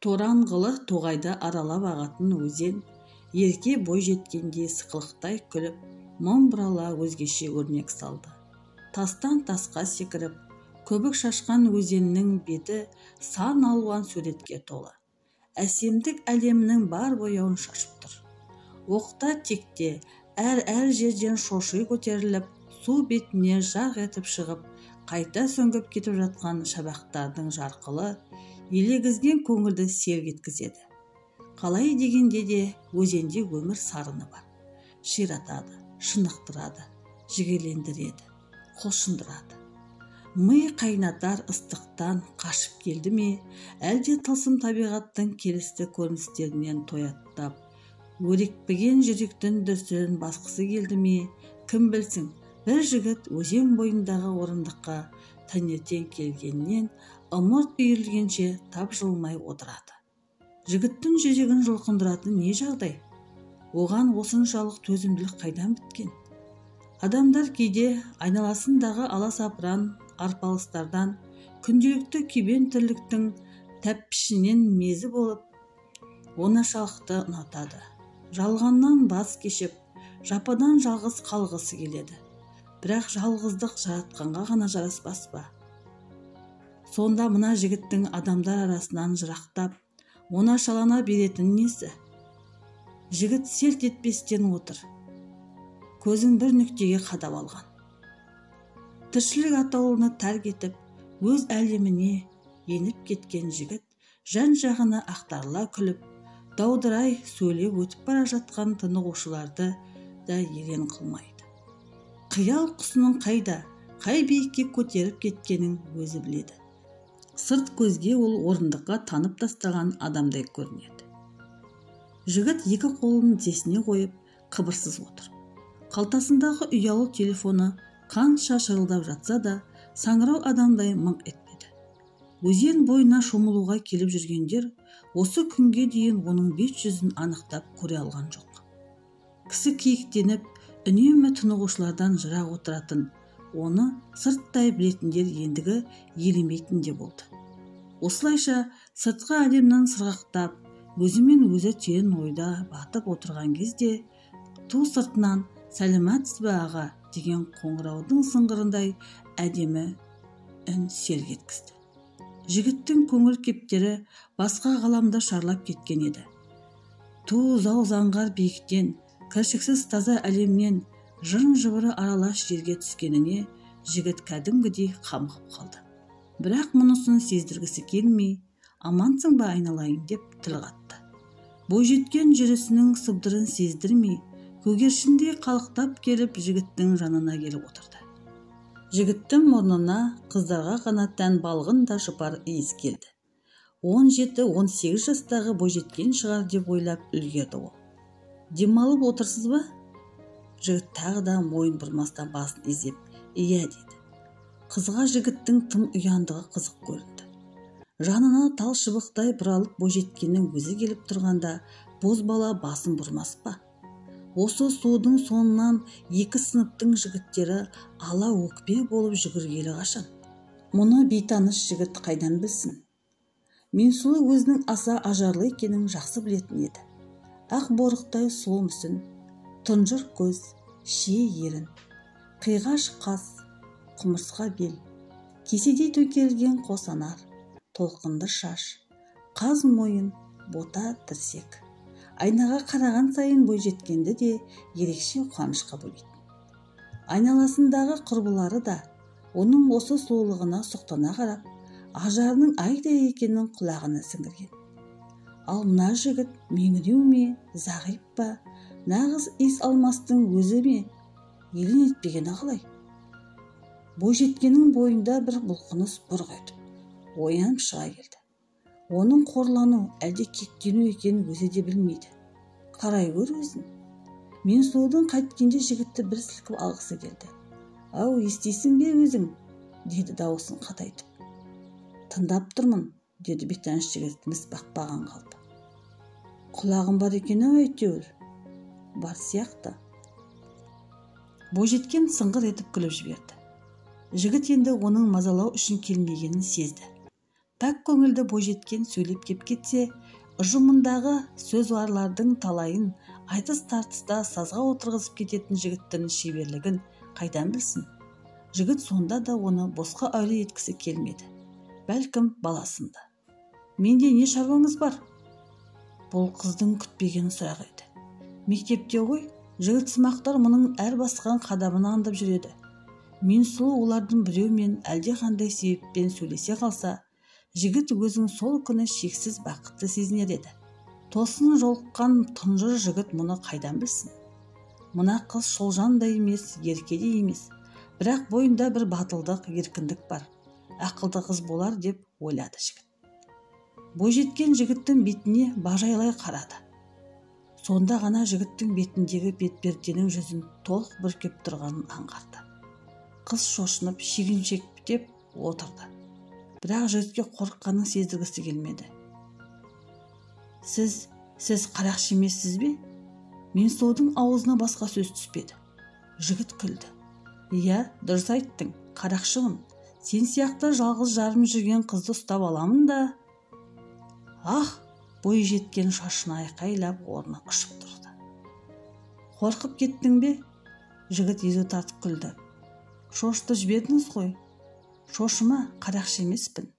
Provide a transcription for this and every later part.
Тораңғылы тоғайды аралап ағатын өзен ерке бой жеткендей сықылықтай күліп, мың бұрала өзгеше өрнек салды. Тастан тасқа секіріп, көбік шашқан өзеннің беті сан алуан суретке толы. Әсемдік әлемінің бар бояуын шашып тұр. Оқта-текте әр-әр жерден шоши көтеріліп, су бетіне жарқ етіп шығып, қайта сүңгіп кетіп жатқан шабақтардың жарқылы елегізген көңілді селк еткізеді. Қалай дегенде де өзенде өмір сарыны бар. Ширатады, шынықтырады, жігерлендіреді, құлшындырады. Ми қайнатар ыстықтан қашып келді ме, әлде тылсым табиғаттың келісті көріністерінен тояттап, өрекпіген жүректің дүрсілін басқысы келді ме, кім білсін, бір жігіт өзен бойындағы орындыққа таңертең келгеннен ымырт үйірілгенше тапжылмай отырады. Жігіттің жүрегін жұлқындыратын не жағдай? Оған осыншалық төзімділік қайдан біткен? Адамдар кейде айналасындағы аласапыран арпалыстардан, күнделікті күйбең тірліктің тәппішінен мезі болып, оңашалықты ұнатады. Жалғаннан бас кешіп, жападан жалғыз қалғысы келеді. Бірақ жалғыздық жаратқанға ғана жараспас па? Сонда мына жігіттің адамдар арасынан жырақтап, оңашалана беретін несі? Жігіт селт етпестен отыр. Көзін бір нүктеге қадап алған. Тіршілік атаулыны тәрк етіп, өз әлеміне еніп кеткен жігіт жан-жағына ақтарыла күліп, даудырай сөйлеп өтіп бара жатқан тынығушыларды да елең қылмайды. Қиял құсының қайда, қай биікке көтеріп кеткенін өзі біледі. Сырт көзге ол орындыққа танып тастаған адамдай көрінеді. Жігіт екі қолын тізесіне қойып, қыбырсыз отыр. Қалтасындағы ұялы телефоны қанша шырылдап жатса да, саңырау адамдай мыңқ етпеді. Өзен бойына шомылуға келіп жүргендер осы күнге дейін оның бет жүзін анықтап көре алған жоқ. Кісі киіктеніп, үнемі тынығушылардан жырақ отыратын, оны сырттай білетіндер ендігі елемейтін де болды. Осылайша сыртқы әлемнен сырғақтап, өзімен өзі терең ойда батып отырған кезде, ту сыртынан «Сәлеметсіз бе, аға?» деген қоңыраудың сыңғырындай әдемі үн селк еткізді. Жігіттің көңіл кептері басқа ғаламда шарлап кеткен еді. Ту зау заңғар биіктен, кіршіксіз таза әлемнен жырын-жыбыры аралас жерге түскеніне жігіт кәдімгідей қамығып қалды. Бірақ мұнысын сездіргісі келмей, «Амансың ба, айналайын?» деп тіл қатты. Бойжеткен жүрісінің сыбдырын сездірмей, көгершіндей қалықтап келіп, жігіттің жанына келіп отырды. Жігіттің мұрнына қыздарға ғана тән балғын да жұпар иіс келді. 17-18 жастағы бойжеткен шығар деп ойлап үлгерді ол. «Демалып отырсыз ба?» Жігіт тағы да мойын бұрмастан басын изеп, «Иә» деді. Қызға жігіттің тым ұяңдығы қызық көрінді. Жанына тал шыбықтай бұралып бойжеткеннің өзі келіп тұрғанда бозбала басын бұрмас па? Осы судың соңынан екі сыныптың жігіттері ала өкпе болып жүгіргелі қашан? Мұны бейтаныс жігіт қайдан білсін? Менсұлу өзінің аса ажарлы екенін жақсы білетін еді. Ақ борықтай сұлу мүсін, тұнжыр көз, шие ерін, қиғаш қас, құмырсқа бел, кеседей төңкерілген қос анар, толқынды шаш, қаз мойын, бота тірсек. Айнаға қараған сайын бойжеткенді де ерекше қуанышқа бөлейтін. Айналасындағы құрбылары да оның осы сұлулығына сұқтана қарап, ажарының айдай екенін құлағына сіңірген. Ал мына жігіт меңіреу ме, зағип па, нағыз иіс алмастың өзі ме, елең етпегені қалай? Бойжеткеннің бойында бір бұлқыныс бұрқ етіп, оянып шыға келді. Оның қорлану, әлде кектену екенін өзі де білмейді. Қарай көр өзін. Менсұлудың қайткенде жігітті бір сілкіп алғысы келді. «Ау, естисің бе өзің?» деді дауысын қатайтып. «Тыңдап тұрмын», деді бейтаныс жігіт міз бақпаған қалпы. «Құлағым бар екен-ау әйтеуір». «Бар сияқты». Бойжеткен сыңғыр етіп күліп жіберді. Жігіт енді оның мазалау үшін келмегенін сезді. Пәк көңілді бойжеткен сөйлеп кеп кетсе, ұжымындағы сөзуарлардың талайын айтыс тартыста сазға отырғызып кететін жігіттің шеберлігін қайдан білсін? Жігіт сонда да оны босқа әуре еткісі келмеді. Бәлкім баласында. Менде не шаруаңыз бар? Бұл қыздың күтпеген сұрағы еді. Мектепте ғой, жігіт сымақтар мұның әр басқан қадамын аңдып жүреді. Менсұлу олардың біреумен әлдеқандай себеппен сөйлесе қалса, жігіт өзін сол күні шексіз бақытты сезінер еді. Тосын жолыққан тұнжыр жігіт мұны қайдан білсін? Мына қыз шолжан да емес, ерке де емес, бірақ бойында бір батылдық, еркіндік бар. Ақылды қыз болар деп ойлады жігіт. Бойжеткен жігіттің бетіне бажайлай қарады. Сонда ғана жігіттің бетіндегі бетперденің жүзін толық бүркеп тұрғанын аңғарды. Қыз шошынып шегіншектеп отырды. Бірақ жігітке қорыққанын сездіргісі келмеді. Сіз қарақшы емессіз бе? Менсұлудың аузына басқа сөз түспеді. Жігіт күлді. Иә, дұрыс айттың, қарақшымын. Сен сияқты жалғыз жарым жүрген қызды ұстап аламын да. Ах, бойжеткен шашын айқайлап орнынан ұшып тұрды. Қорқып кеттің бе? Жігіт езу тартып күлді. Шошты жібердіңіз ғой. Шошыма, қарақшы емеспін.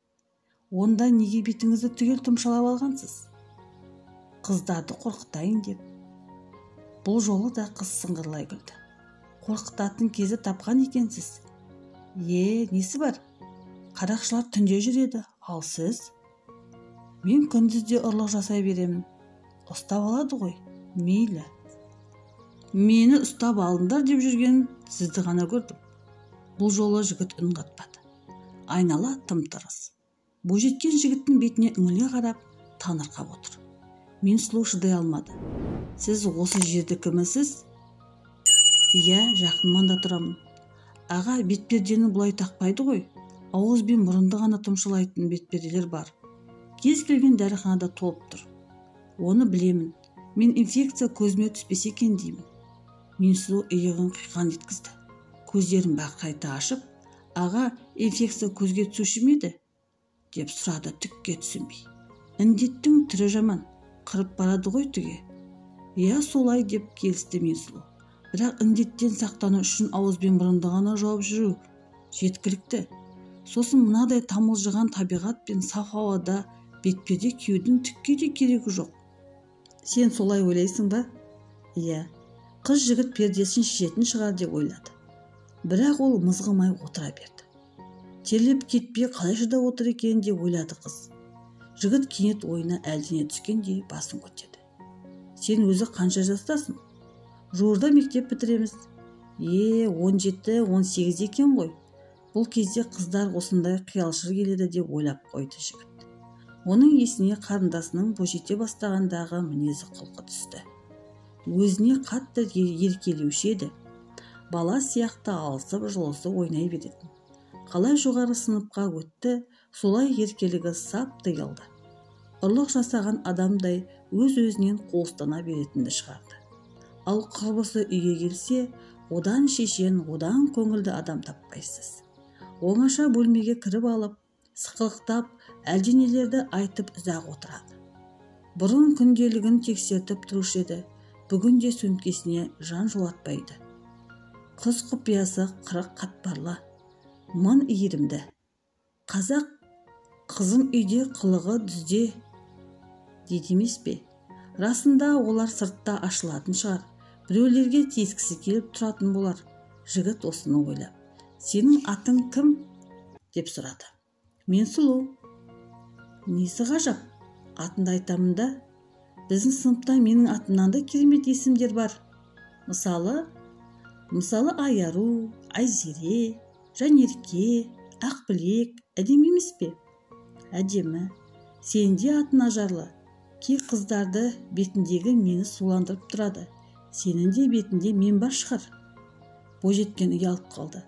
Онда неге бетіңізді түгел тұмшалап алғансыз? Қыздарды қорқытайын деп. Бұл жолы да қыз сыңғырлай күлді. Қорқытатын кезі тапқан екенсіз. Е, несі бар? Қарақшылар түнде жүреді, ал сіз? Мен күндіз де ұрлық жасай беремін. Ұстап алады ғой, мейлі. Мені ұстап алыңдар деп жүрген сізді ғана көрдім. Бұл жолы жігіт үн қатпады. Айнала тым-тырыс. Бойжеткен жігіттің бетіне үңіле қарап, таңырқап отыр. Менсұлу шыдай алмады. Сіз осы жердікімісіз? Иә, жақын маңда тұрамын. Аға, бетпердені бұлай тақпайды ғой. Ауыз бен мұрынды ғана тұмшалайтын бетперделер бар. Кез келген дәріханада толып тұр. Оны білемін. Мен инфекция көзіме түспесе екен деймін. Менсұлу иығын қиқан еткізді. Көздерін бақырайта ашып, аға, инфекция көзге түсуші ме еді? Деп сұрады түкке түсінбей. Індеттің түрі жаман, қырып барады ғой түге. Иә, солай деп келісті Менсұлу. Бірақ індеттен сақтану үшін ауыз бен мұрынды ғана жауып жүру жеткілікті. Сосын мынадай тамылжыған табиғат пен саф ауада бетперде киюдің түкке де керегі жоқ. Сен солай ойлайсың ба? Иә. Қыз жігіт пердесін шешетін шығар деп ойлады. Бірақ ол мызғымай отыра берді. Терлеп кетпей қалай шыдап отыр екен деп ойлады қыз. Жігіт кенет ойына әлдене түскендей басын көтерді. Сен өзі қанша жастасың? Жуырда мектеп бітіреміз. Е, 17-18 екен ғой. Бұл кезде қыздар осындай қиялшыл келеді деп ойлап қойды жігіт. Оның есіне қарындасының бойжете бастағандағы мінезі құлқы түсті. Өзіне қатты еркелеуші еді. Бала сияқты алысып жұлысып ойнай беретін. Қалай жоғары сыныпқа өтті, солай еркелігі сап тыйылды. Ұрлық жасаған адамдай өз-өзінен қуыстана беретінді шығарды. Ал құрбысы үйге келсе, одан шешен, одан көңілді адам таппайсыз. Оңаша бөлмеге кіріп алып, сықылықтап, әлденелерді айтып ұзақ отырады. Бұрын күнделігін тексертіп тұрушы еді, бүгін де сөмкесіне жан жолатпайды. Қыз құпиясы 40 қатпарлы, мың иірімді. Қазақ қызым үйде қылығы дүзде дейді емес пе? Расында олар сыртта ашылатын шығар, біреулерге тиіскісі келіп тұратын болар. Жігіт осыны ойлап, сенің атың кім? Деп сұрады. Менсұлу. Несі ғажап? Атымды айтамын да. Біздің сыныпта менің атымнан да керемет есімдер бар. Мысалы Айару, Айзере, Жанерке, Ақбілек. Әдемі емес пе? Әдемі. Сен де атың ажарлы. Кей қыздарды бетіндегі мені суландырып тұрады. Сенің де бетінде мен бар шығар. Бойжеткен ұялып қалды.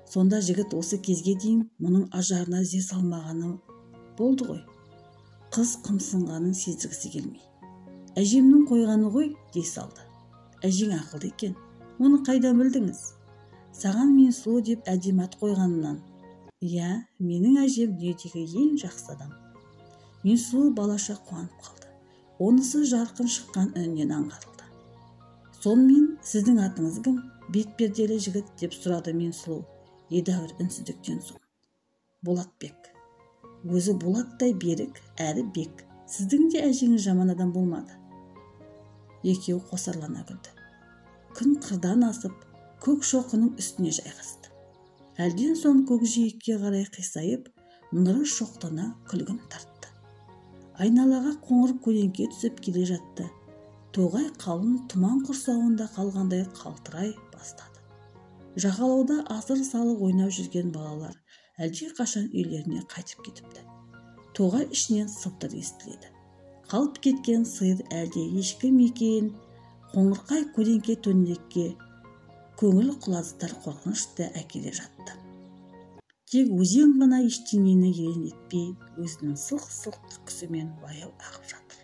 Сонда жігіт осы кезге дейін мұның ажарына зер салмағаны болды ғой. Қыз қымсынғанын сездіргісі келмей. Әжемнің қойғаны ғой, дей салды. Әжең ақылды екен. Оны қайдан білдіңіз? Саған Менсұлу деп әдемі ат қойғанынан. Иә, менің әжем дүниедегі ең жақсы адам. Менсұлу балаша қуанып қалды. Онысы жарқын шыққан үнінен аңғарылды. Сонымен сіздің атыңыз кім, бетперделі жігіт, деп сұрады Менсұлу едәуір үнсіздіктен соң. Болатбек. Өзі болаттай берік, әрі бек. Сіздің де әжеңіз жаман адам болмады. Екеуі қосарлана күлді. Күн қырдан асып, көк шоқының үстіне жайғасты. Әлден соң көкжиекке қарай қисайып, нұры шоқтана күлгін тартты. Айналаға қоңыр көлеңке түсіп келе жатты. Тоғай қалың тұман құрсауында қалғандай қалтырай бастады. Жағалауда асыр салып ойнап жүрген балалар әлде қашан үйлеріне қайтып кетіпті. Тоғай ішінен сыбдыр естіледі. Қалып кеткен сиыр әлде ешкі ме екен, қоңырқай көлеңке төңірекке көңіл құлазытар қорқынышты әкеле жатты. Тек өзен ғана ештеңені елең етпей, өзінің сылқ-сылқ күлкісімен баяу ағып жатыр.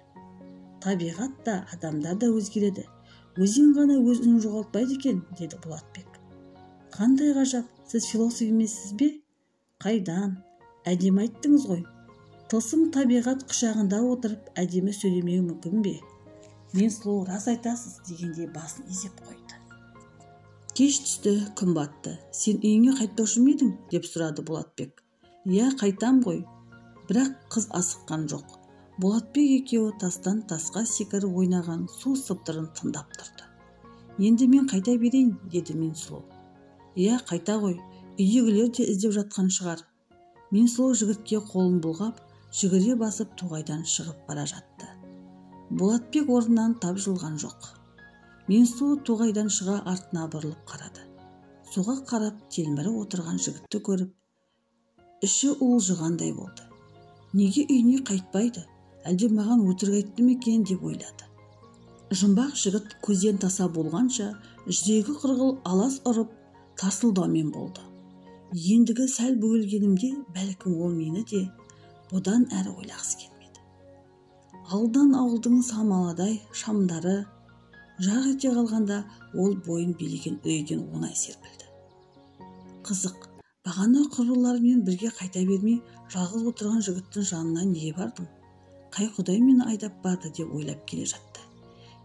Табиғат та, адамдар да өзгереді. Өзен ғана өз үнін жоғалтпайды екен, деді Болатбек. Қандай ғажап, сіз философ емессіз бе? Қайдан? Әдемі айттыңыз ғой. Тылсым табиғат құшағында отырып, әдемі сөйлемеуі мүмкін бе? Менсұлу рас айтасыз дегендей басын изеп қойды. Кеш түсті, күн батты. Сен үйіңе қайтпаушы ма едің? Деп сұрады Болатбек. Иә, қайтам ғой. Бірақ қыз асыққан жоқ. Болатбек екеуі тастан тасқа секіріп ойнаған су сыбдырын тыңдап тұрды. Енді мен қайта берейін, деді Менсұлу. Иә, қайта ғой. Үйдегілер де іздеп жатқан шығар. Менсұлу жігітке қолын бұлғап, жүгіре басып тоғайдан шығып бара жатты. Болатбек орнынан тапжылған жоқ. Менсұлу тоғайдан шыға артына бұрылып қарады. Суға қарап телміріп отырған жігітті көріп, іші уылжығандай болды. Неге үйіне қайтпайды? Әлде маған өтірік айтты ма екен деп ойлады. Жұмбақ жігіт көзден таса болғанша жүрегі құрғыл алас ұрып тарсылдаумен болды. Ендігі сәл бөгелгенімде бәлкім ол мені де бұдан әрі ойлағысы келмеді. Алдан ауылдың самаладай шамдары жарқ ете қалғанда ол бойын билеген үрейден оңай серпілді. Қызық, бағана құрбыларымен бірге қайта бермей жалғыз отырған жігіттің жанына неге бардым? Қай құдай мені айдап барды деп ойлап келе жатты.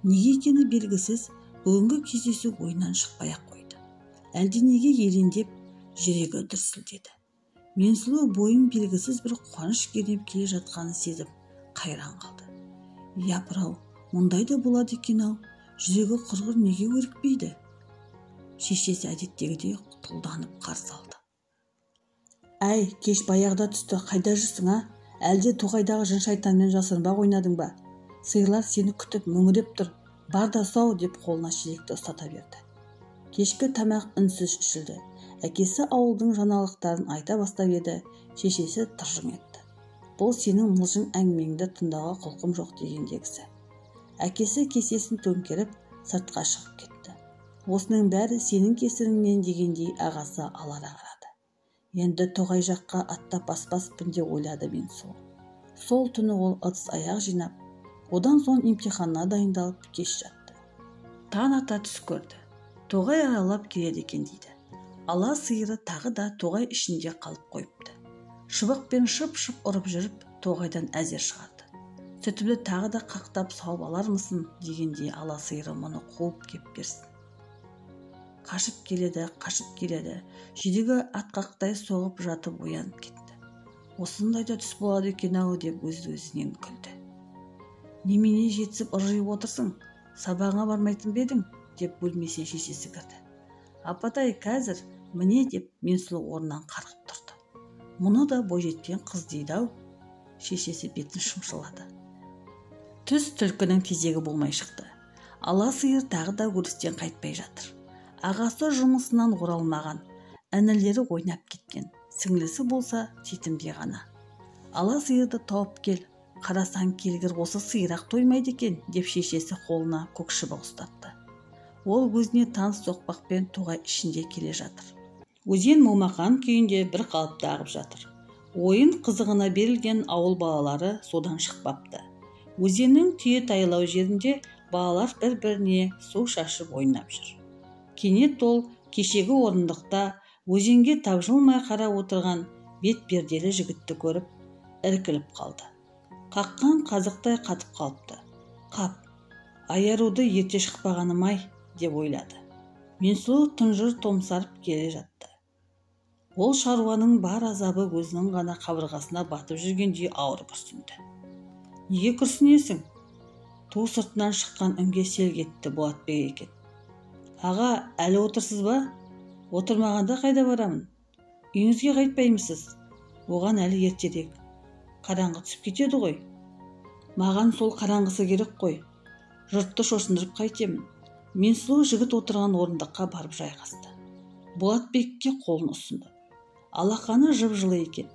Неге екені белгісіз, бүгінгі кездесу ойынан шықпай-ақ қойды. Әлденеге елеңдеп, жүрегі дүрсілдеді. Менсұлу бойын белгісіз бір қуаныш кернеп келе жатқанын сезіп, қайран қалды. Япырау, мұндай да болады екен-ау, жүрегі құрғыр неге өрікпейді? Шешесі әдеттегідей тұлданып қарсы алды. Әй, кеш баяғыда түсті, қайда жүрсің, а? Әлде тоғайдағы жын шайтанмен жасырынбақ ойнадың ба? Сиырлар сені күтіп мөңіреп тұр, бар да сау, деп қолына шелекті ұстата берді. Кешкі тамақ үнсіз ішілді. Әкесі ауылдың жаңалықтарын айта бастап еді, шешесі тыржың етті. Бұл сенің мылжың әңгімеңді тыңдауға құлқым жоқ дегендегісі. Әкесі кесесін төңкеріп, сыртқа шығып кетті. Осының бәрі сенің кесіріңнен дегендей ағасы алара қарады. Енді тоғай жаққа аттап баспаспын деп ойлады Менсұлу. Сол түні ол ыдыс аяқ жинап, одан соң емтиханына дайындалып кеш жатты. Таң ата түс көрді. Тоғай аралап келеді екен дейді. Ала сиыры тағы да тоғай ішінде қалып қойыпты. Шыбықпен шып-шып ұрып жүріп, тоғайдан әзер шығарды. Сүтімді тағы да қақтап сауып алармысың дегендей ала сиыры мұны қуып кеп берсін. Қашып келеді, қашып келеді. Жүрегі атқақтай соғып жатып оянып кетті. Осындай да түс болады екен-ау деп өз-өзінен күлді. Немене жетісіп ыржиып отырсың? Сабағыңа бармайтын ба едің? Деп бөлмесіне шешесі кірді. Апатай, қазір міне деп Менсұлу орнынан қарғып тұрды. Мұны да бойжеткен қыз дейді-ау. Шешесі бетін шымшылады. Түс түлкінің тезегі болмай шықты. Ала сиыр тағы да өрістен қайтпай жатыр. Ағасы жұмысынан оралмаған, інілері ойнап кеткен, сіңлісі болса жетімде ғана. Ала сиырды тауып кел, қарасаң келгір осы сиырақ тоймайды екен, деп шешесі қолына көк шыбық ұстатты. Ол өзіне таныс соқпақпен тоғай ішінде келе жатыр. Өзен момақан күйінде бір қалыпты ағып жатыр. Ойын қызығына берілген ауыл балалары содан шықпапты. Өзеннің түйе тайлау жерінде балалар бір-біріне су шашып ойнап жүр. Кенет ол кешегі орындықта өзенге тапжылмай қарап отырған Бет перделі жігітті көріп, іркіліп қалды. Қаққан қазықтай қатып қалыпты. Қап, аяруды ерте шықпағаным-ай, деп ойлады. Менсұлу тұнжыр томсарып келе жатты. Ол шаруаның бар азабы өзінің ғана қабырғасына батып жүргендей ауыр күрсінді. Неге күрсінесің? Ту сыртынан шыққан үнге селк етті Болатбек екен. Аға, әлі отырсыз ба? Отырмағанда қайда барамын? Үйіңізге қайтпаймысыз? Оған әлі ертерек. Қараңғы түсіп кетеді ғой. Маған сол қараңғысы керек қой. Жұртты шошындырып қайтемін. Менсұлу жігіт отырған орындыққа барып жайғасты. Болатбекке қолын ұсынды. Алақаны жып-жылы екен.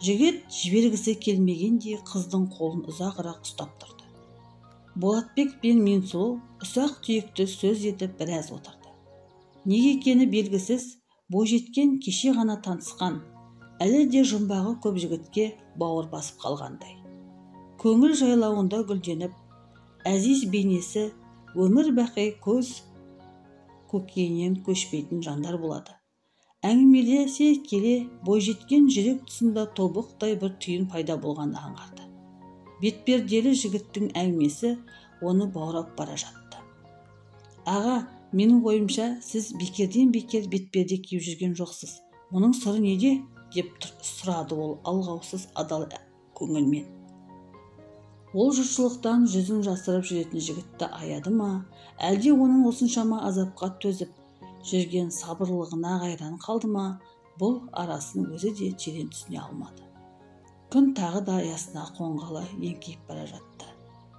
Жігіт жібергісі келмегендей қыздың қолын ұзағырақ ұстап тұрды. Болатбек пен Менсұлу ұсақ түйекті сөз етіп біраз отырды. Неге екені белгісіз, бойжеткен кеше ғана танысқан, әлі де жұмбағы көп жігітке бауыр басып қалғандай. Көңіл жайлауында гүлденіп, әзиз бейнесі өмір бақи көз көкейінен көшпейтін жандар болады. Әңгімелесе келе бойжеткен жүрек тұсында тобықтай бір түйін пайда болғанын аңғарды. Бетперделі жігіттің әңгімесі оны баурап бара жатты. Аға, менің ойымша, сіз бекерден бекер бетперде киіп жүрген жоқсыз. Мұның сыры неде? Деп сұрады ол алғаусыз адал көңілмен. Ол жұртшылықтан жүзін жасырып жүретін жігітті аяды ма, әлде оның осыншама азапқа төзіп жүрген сабырлығына қайран қалды ма, бұл арасын өзі де терең түсіне алмады. Күн тағы да аясына қонғалы еңкейіп бара жатты.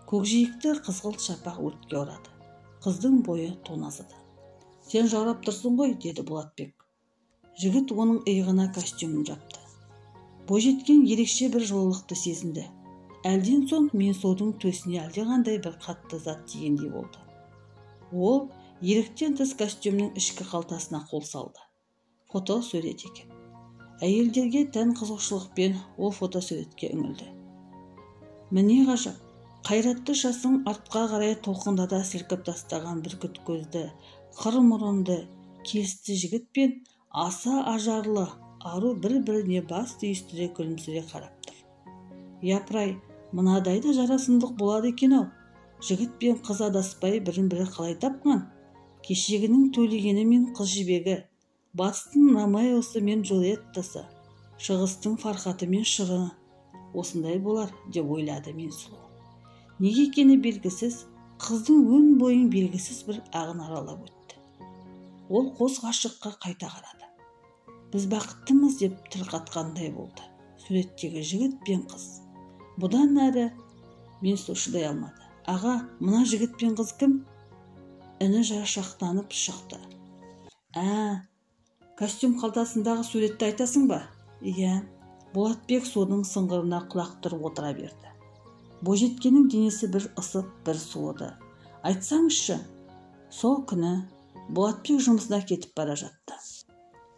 Көкжиекті қызғылт шапақ өртке орады. Қыздың бойы тоңазыды. Сен жаурап тұрсың ғой, деді Болатбек. Жігіт оның иығына костюмін жапты. Бойжеткен ерекше бір жылылықты сезінді. Әлден соң Менсұлудың төсіне әлдеқандай бір қатты зат тигендей болды. Ол еріктен тыс костюмнің ішкі қалтасына қол салды. Фотосурет екен. Әйелдерге тән қызығушылықпен ол фотосуретке үңілді. Міне ғажап, қайратты шашын артқа қарай толқындата сілкіп тастаған бүркіт көзді, қыр мұрынды, келісті жігіт пен аса ажарлы ару бір-біріне бас түйістіре күлімсіре қарап тұр. Япырай, мынадай да жарасымдық болады екен-ау. Жігіт пен қыз адаспай бірін-бірі қалай тапқан? Кешегінің Төлегені мен қыз жібегі, батыстың Ромеосы мен Джульеттасы, шығыстың Фархаты мен Шырыны осындай болар деп ойлады Менсұлу. Неге екені белгісіз, қыздың өн бойын белгісіз бір ағын аралап өтті. Ол қос ғашыққа қайта қарады. Біз бақыттымыз деп тіл қатқандай болды суреттегі жігіт пен қыз. Бұдан әрі Менсұлу шыдай алмады. Аға, мына жігіт пен қыз кім? Үні жаршақтанып шықты. Ә, костюм қалтасындағы суретті айтасың ба? Иә. Болатбек соның сыңғырына құлақ түріп отыра берді. Бойжеткеннің денесі бір ысып, бір суыды. Айтсаңызшы, сол күні Болатбек жұмысына кетіп бара жатты.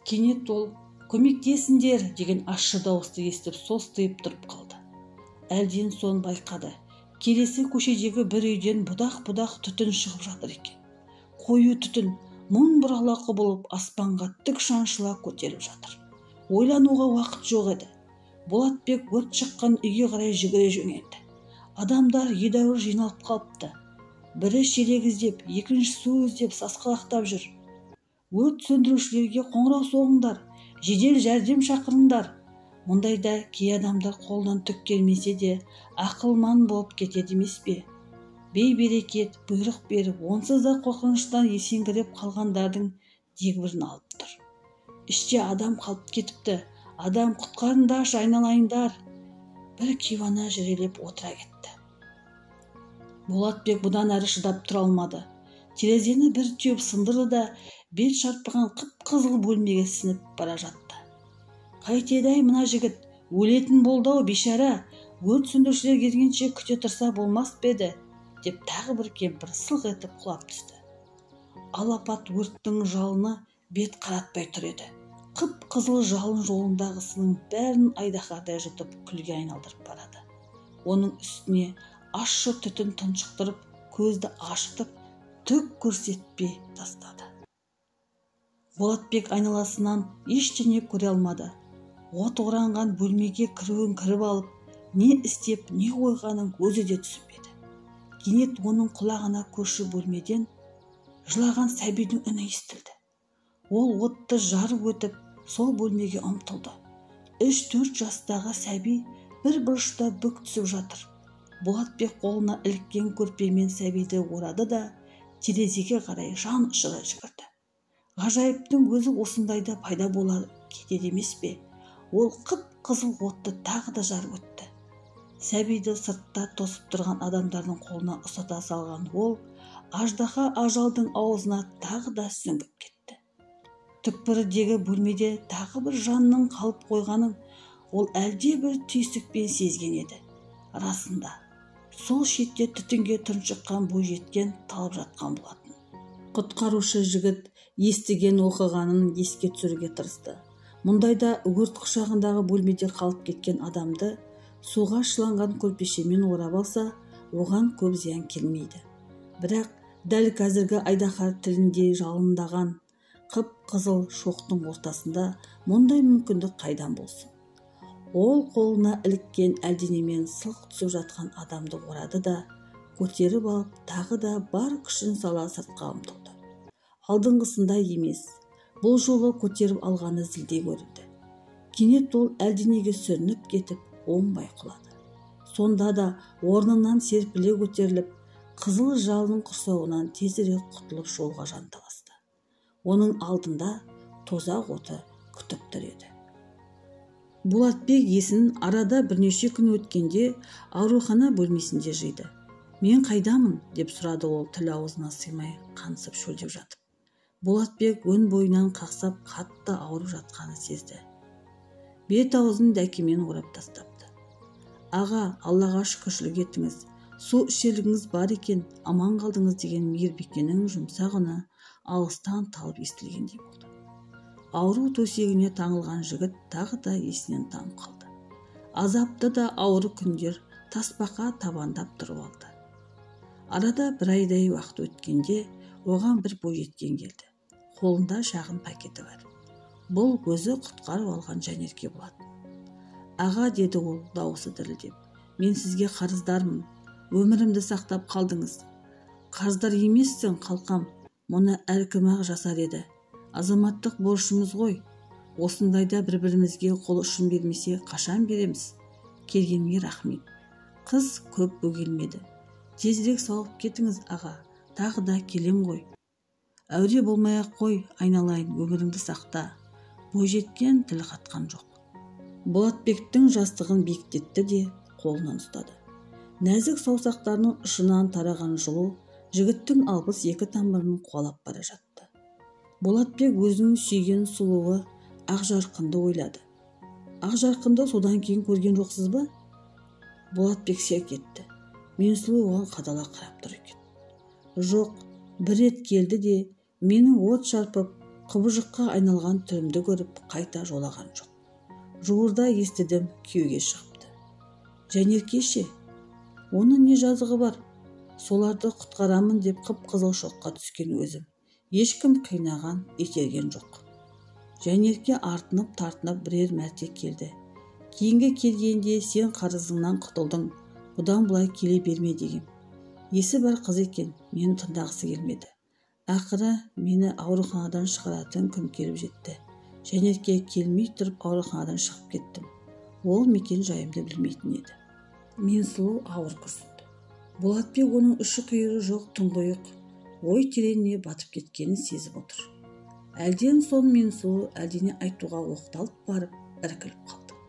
Кенет ол көмектесіңдер деген ащы дауысты естіп состиып тұрып қалды. Әлден соң байқады. Келесі көшедегі бір үйден будақ-будақ түтін шығып жатыр екен. Қою түтін мың бұрала құбылып аспанға тік шаншыла көтеріп жатыр. Ойлануға уақыт жоқ еді. Болатбек өрт шыққан үйге қарай жүгіре жөнелді. Адамдар едәуір жиналып қалыпты. Бірі шелек іздеп, екінші су іздеп сасқалақтап жүр. Өрт сөндірушілерге қоңырау соғыңдар, жедел жәрдем шақырыңдар. Мұндайда кей адамдар қолынан түк келмесе де ақылман болып кетеді емес пе? Бейберекет бұйрық беріп, онсыз да қорқыныштан есеңгіреп қалғандардың дегбірін алып тұр. Іште адам қалып кетіпті. Адам, құтқарыңдаршы, айналайындар. Бір кейуана жүрелеп отыра кетті. Болатбек бұдан әрі шыдап тұра алмады. Терезені бір теуіп сындырды да бет шарпыған қып-қызыл бөлмеге сініп бара жатты. Қайтеді-ай мына жігіт, өлетін болды-ау бейшара, өрт сөндірушілер келгенше күте тұрса болмас па еді, деп тағы бір кемпір сылқ етіп құлап түсті. Алапат өрттің жалыны бет қаратпай тұр еді. Қып-қызыл жалын жолындағысының бәрін айдаһардай жұтып күлге айналдырып барады. Оның үстіне ащы түтін тұншықтырып, көзді ашытып, түк көрсетпей тастады. Болатбек айналасынан ештеңе көре алмады. От оранған бөлмеге кіруін кіріп алып, не істеп, не қойғанын өзі де түсінбеді. Кенет оның құлағына көрші бөлмеден жылаған сәбидің үні естілді. Ол отты жарып өтіп, сол бөлмеге ұмтылды. 3-4 жастағы сәби бір бұрышта бүк түсіп жатыр. Болатбек қолына іліккен көрпемен сәбиді орады да, терезеге қарай жан ұшыра жүгірді. Ғажайыптың өзі осындайда пайда бола кетеді емес пе? Ол қып-қызыл отты тағы да жарып өтті. Сәбиді сыртта тосып тұрған адамдардың қолына ұстата салған ол, аждаһа ажалдың аузына тағы да сүңгіп кетті. Түкпірдегі бөлмеде тағы бір жанның қалып қойғанын ол әлде бір түйсікпен сезген еді. Расында, сол шетте түтінге тұншыққан бойжеткен талып жатқан болатын. Құтқарушы жігіт естіген оқығанын еске түсіруге тырысты. Мұндайда өрт құшағындағы бөлмеде қалып кеткен адамды суға шыланған көрпешемен орап алса, оған көп зиян келмейді. Бірақ дәл қазіргі айдаһар тілінде жалындаған қып-қызыл шоқтың ортасында мұндай мүмкіндік қайдан болсын? Ол қолына іліккен әлденемен сылқ түсіп жатқан адамды орады да, көтеріп алып, тағы да бар күшін сала сыртқа ұмтылды. Алдыңғысындай емес, бұл жолы көтеріп алғаны зілдей көрінді. Кенет ол әлденеге сүрініп кетіп, оңбай құлады. Сонда да орнынан серпіле көтеріліп, қызыл жалын құрсауынан тезірек құтылып жолға жанталасты. Оның алдында тозақ оты күтіп тұр еді. Болатбек есін арада бірнеше күн өткенде аурухана бөлмесінде жиды. Мен қайдамын? Деп сұрады ол тіл аузына сыймай қансып шөлдеп жатып. Болатбек өн бойынан қақсап қатты ауырып жатқанын сезді. Бет аузын дәкемен орап тастапты. Аға, Аллаға шүкіршілік етіңіз, су ішерлігіңіз бар екен, аман қалдыңыз деген мейірбикенің жұмсақ үні алыстан талып естілгендей болды. Ауру төсегіне таңылған жігіт тағы да есінен танып қалды. Азапты да ауыр күндер тасбақа табандап тұрып алды. Арада бір айдай уақыт өткенде оған бір бойжеткен келді. Қолында шағын пакеті бар. Бұл өзі құтқарып алған Жанерке болатын. Аға, деді ол дауысы дірілдеп, мен сізге қарыздармын. Өмірімді сақтап қалдыңыз. Қарыздар емессің, қалқам. Мұны әркім-ақ жасар еді. Азаматтық борышымыз ғой. Осындайда бір-бірімізге қол ұшын бермесе, қашан береміз? Келгеніңе рахмет. Қыз көп бөгелмеді. Тезірек сауығып кетіңіз, аға. Тағы да келем ғой. Әуре болмай-ақ қой, айналайын, өміріңді сақта. Бойжеткен тіл қатқан жоқ. Болатбектің жастығын биіктетті де қолынан ұстады. Нәзік саусақтарының ұшынан тараған жылу жігіттің 62 тамырын қуалап бара жатты. Болатбек өзінің сүйген сұлуы Ақжарқынды ойлады. Ақжарқынды содан кейін көрген жоқсыз ба? Болатбек селк етті. Менсұлу оған қадала қарап тұр екен. Жоқ, бір рет келді де менің от шарпып, құбыжыққа айналған түрімді көріп қайта жолаған жоқ. Жуырда естідім, күйеуге шығыпты. Жанерке ше? Оның не жазығы бар? Соларды құтқарамын деп қып-қызыл шоққа түскен өзім. Ешкім қинаған, итерген жоқ. Жанерке артынып-тартынып бірер мәрте келді. Кейінгі келгенде сен қарызыңнан құтылдың, бұдан бұлай келе берме дегем. Есі бар қыз екен, мені тыңдағысы келмеді. Ақыры мені ауруханадан шығаратын күн келіп жетті. Жанерке келмей тұрып ауруханадан шығып кеттім. Ол мекен жайымды білмейтін еді. Менсұлу ауыр күрсінді. Болатбек оның ұшы-қиыры жоқ тұңғиық ой тереңіне батып кеткенін сезіп отыр. Әлден соң Менсұлу әлдене айтуға оқталып барып іркіліп қалды.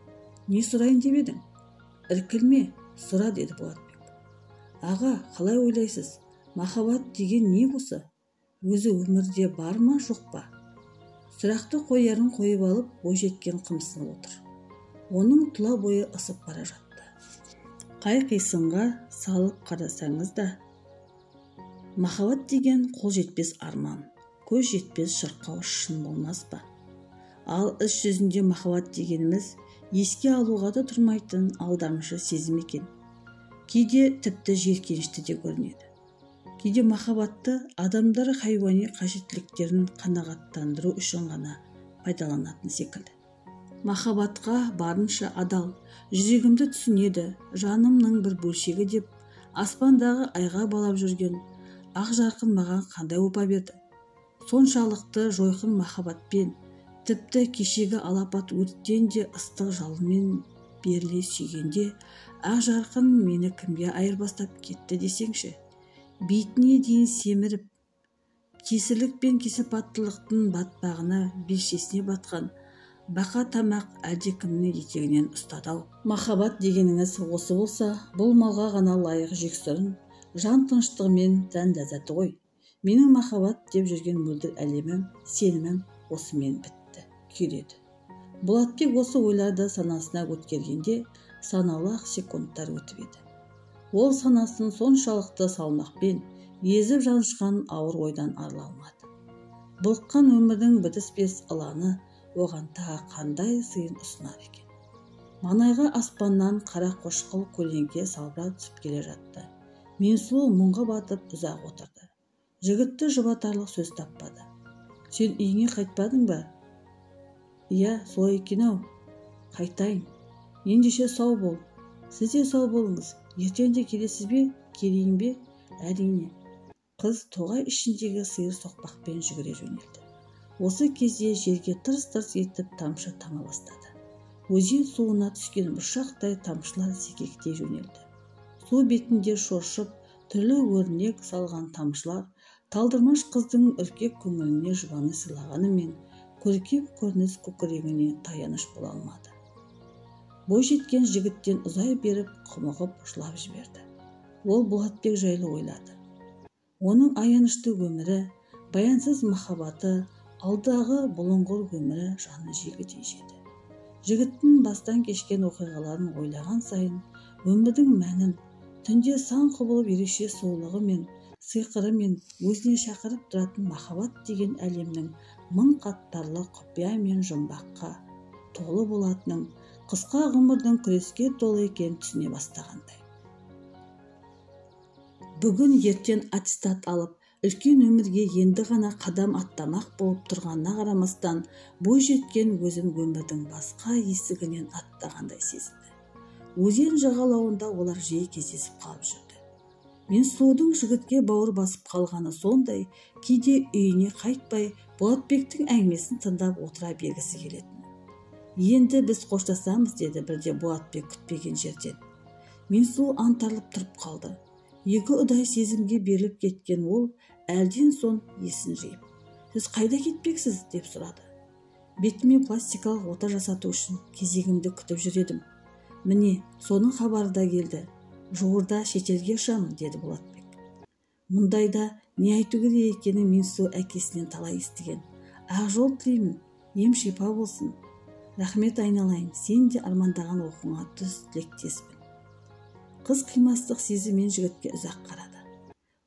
Не сұрайын деп едің? Іркілме, сұра, деді Болатбек. Аға, қалай ойлайсыз? Махаббат деген не осы? Өзі өмірде бар ма, жоқ па? Сұрақты қоярын қойып алып, бойжеткен қымсынып отыр. Оның тұла бойы ысып бара жатты. Қай қисынға салып қарасаңыз да, махаббат деген қол жетпес арман, көз жетпес шырқау шын болмас па? Ал іс жүзінде махаббат дегеніміз еске алуға да тұрмайтын алдамшы сезім екен. Кейде тіпті жиіркенішті де көрінеді. Кейде махаббатты адамдар хайуани қажеттіліктерін қанағаттандыру үшін ғана пайдаланатын секілді. Махаббатқа барынша адал, жүрегімді түсінеді, жанымның бір бөлшегі деп аспандағы айға балап жүрген Ақжарқын маған қандай опа берді. Соншалықты жойқын махаббатпен, тіпті кешегі алапат өрттен де ыстық жалынмен беріле сүйгенде Ақжарқын мені кімге айырбастап кетті десеңші. Бетіне дейін семіріп, кесірлік пен кесапаттылықтың батпағына белшесіне батқан бақа тамақ әлдекімнің етегінен ұстады-ау. Махаббат дегеніңіз осы болса, бұл малға ғана лайық жексұрын, жан тыныштығы мен тән ләззаты ғой. Менің махаббат деп жүрген мөлдір әлемім, сенімім осымен бітті, күйреді. Болатбек осы ойларды санасына өткергенде санаулы-ақ секундтар өтіп еді. Ол санасын соншалықты салмақпен езіп жанышқан ауыр ойдан арыла алмады. Бұлыққан өмірдің бітіспес ыланы оған тағы қандай сыйын ұсынар екен. Маңайға аспаннан қара қошқыл көлеңке салбырап түсіп келе жатты. Менсұлу мұңға батып ұзақ отырды. Жігітті жұбатарлық сөз таппады. Сен үйіңе қайтпадың ба? Иә, солай екен-ау. Қайтайын. Ендеше сау бол. Сіз де сау болыңыз. Ертең де келесіз бе? Келейін бе? Әрине. Қыз тоғай ішіндегі сиыр соқпақпен жүгіре жөнелді. Осы кезде жерге тырс-тырс етіп тамшы тама бастады. Өзен суына түскен бұршақтай тамшылар секектей жөнелді. Су бетінде шоршып, түрлі өрнек салған тамшылар талдырмаш қыздың үркек көңіліне жұбаныш сыйлағанымен көркем көрініс көкірегіне таяныш бола алмады. Бойжеткен жігіттен ұзай беріп, құмығып жылап жіберді. Ол Болатбек жайлы ойлады. Оның аянышты өмірі, баянсыз махаббаты, алдағы бұлыңғыр өмірі жанын жегідей жеді. Жігіттің бастан кешкен оқиғаларын ойлаған сайын өмірдің мәнін, түнде сан құбылып ерекше сұлулығы мен сиқыры мен өзіне шақырып тұратын махаббат деген әлемнің мың қаттарлы құпия мен жұмбаққа толы болатынын, қысқа ғұмырдың күреске толы екенін түсіне бастағандай. Бүгін ертең аттестат алып, үлкен өмірге енді ғана қадам аттамақ болып тұрғанына қарамастан, бойжеткен өзін өмірдің басқа есігінен аттағандай сезінді. Өзен жағалауында олар жиі кездесіп қалып жүрді. Менсұлудың жігітке бауыр басып қалғаны сондай, кейде үйіне қайтпай, Болатбектің әңгімесін тыңдап отыра бергісі келетін. Енді біз қоштасамыз, деді бірде Болатбек күтпеген жерден. Менсұлу аңтарылып тұрып қалды. Екі ұдай сезімге беріліп кеткен ол әлден соң есін жиып, «Сіз қайда кетпексіз?» деп сұрады. Бетіме пластикалық ота жасату үшін кезегімді күтіп жүр едім. Міне, соның хабары да келді. Жуырда шетелге ұшамын, деді Болатбек. Мұндайда не айту керек екенін Менсұлу әкесінен талай естіген. Ақ жол тілеймін, ем шипа болсын. Рахмет айналайын, сен де армандаған оқуыңа түс, тілектеспін. Қыз қимастық сезіммен жігітке ұзақ қарады.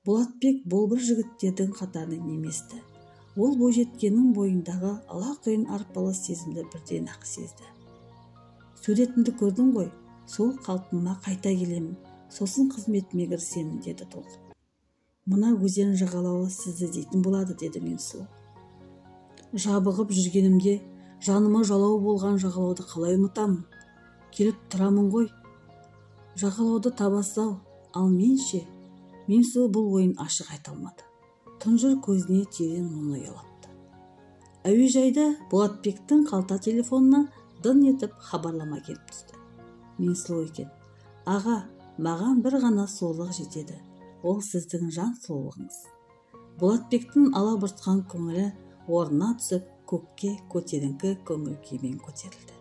Болатбек болбыр жігіттердің қатарынан еместі. Ол бойжеткеннің бойындағы алақұйын арпалыс сезімді бірден-ақ сезді. Суретімді көрдің ғой, сол қалпыма қайта келемін, сосын қызметіме кірісемін, деді толқып. Мына өзен жағалауы сізді дейтін болады, деді Менсұлу. Жабығып жүргенімде жаныма жалау болған жағалауды қалай ұмытамын? Келіп тұрамын ғой. Жағалауды табасыз-ау, ал мен ше? Менсұлу бұл ойын ашық айта алмады. Тұнжыр көзіне терең мұң ұялатты. Әуежайда Болатбектің қалта телефонына дын етіп хабарлама келіп түсті. Менсұлу екен. Аға, маған бір ғана сұлулық жетеді. Ол сіздің жан сұлулығыңыз. Болатбектің алабұртқан көңілі орнына түсіп, көкке көтеріңкі көңіл күймен көтерілді.